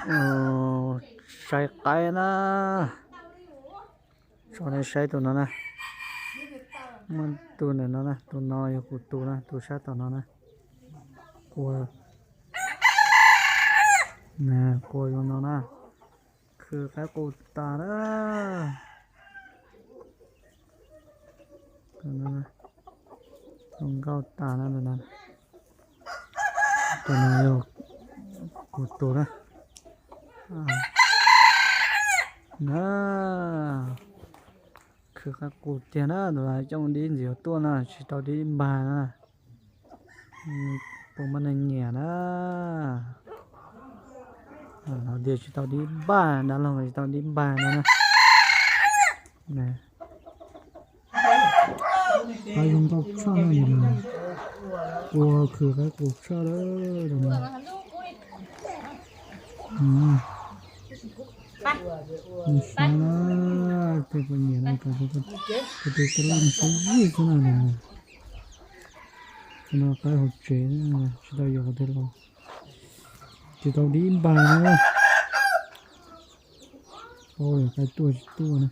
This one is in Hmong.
Saib qaib na. Tso nej saib tus no na. Muaj tus ntawm no na, tus no yog kuv tus na, tus sab tom no na. Qua, qua zoo no na. Khwv qaib qus tas na. Zoo nkauj tas na. Tus no yog kuv tus na. Na, khwv qaib qus tiag na, tus no coj dib ntxiv tuaj na, tsis tau dib npag na. Puas muaj neeg nyiam na? Hais tias tsis tau dib npag, dab laug tsis tau dib npag no na. Qaib zoo nkauj tshaj no, ua khwv qaib qus tshaj lawm no. Saib na, tej puas nyiam no, kuv tus coj loj saib ib xwb na. Tus no qaib hauv tsev, tsis tau yuav qhov twg los, tsis tau dib npag na. Qaib tuaj tsis tuaj na.